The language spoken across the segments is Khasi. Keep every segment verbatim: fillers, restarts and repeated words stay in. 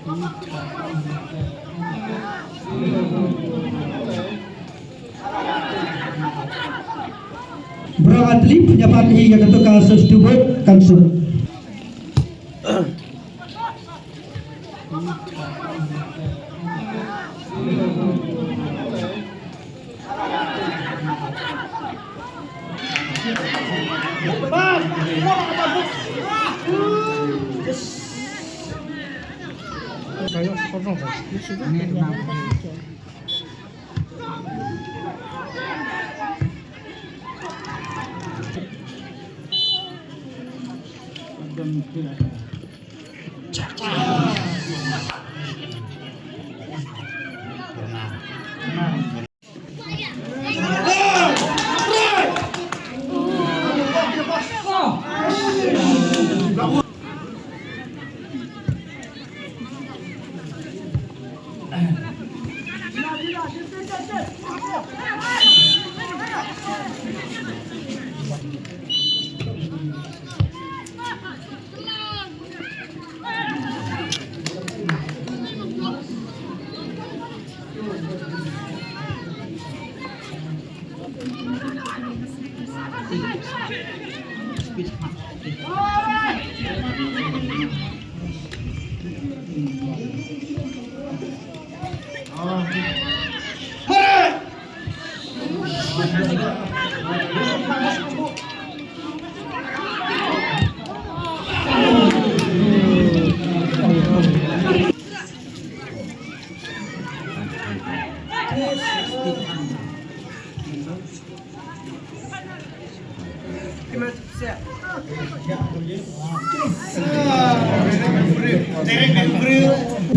Bro Atli, pejabat hi ya kata ka sos tu buat kan sur.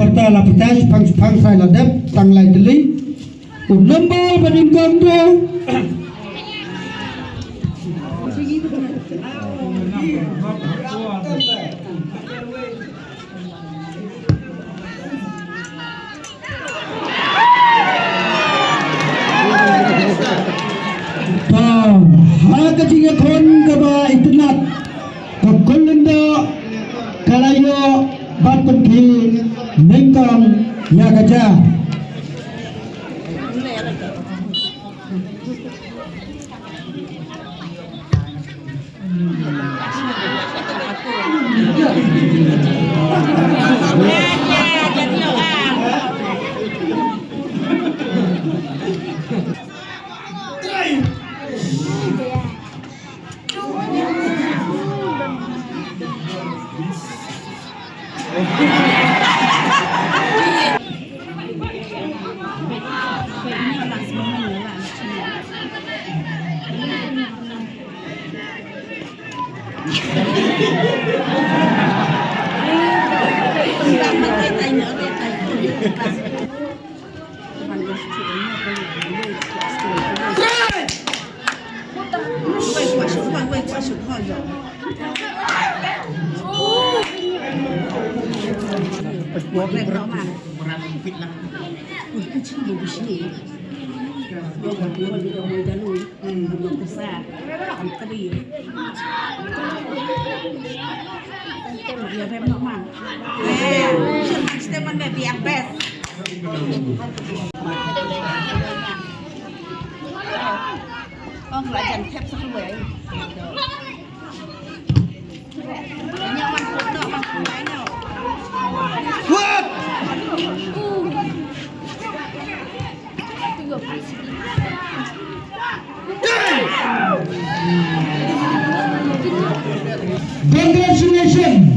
Pyrta la pyrta, shipang shipang, sai la dep, tang lai tylli. U number ba nyngkong tu. To, ha ka jingïakhun kaba itynnat, ka Kul Lyngdoh ka la ïoh bad pynkhih nyngkong ïa ka jar. Congratulations.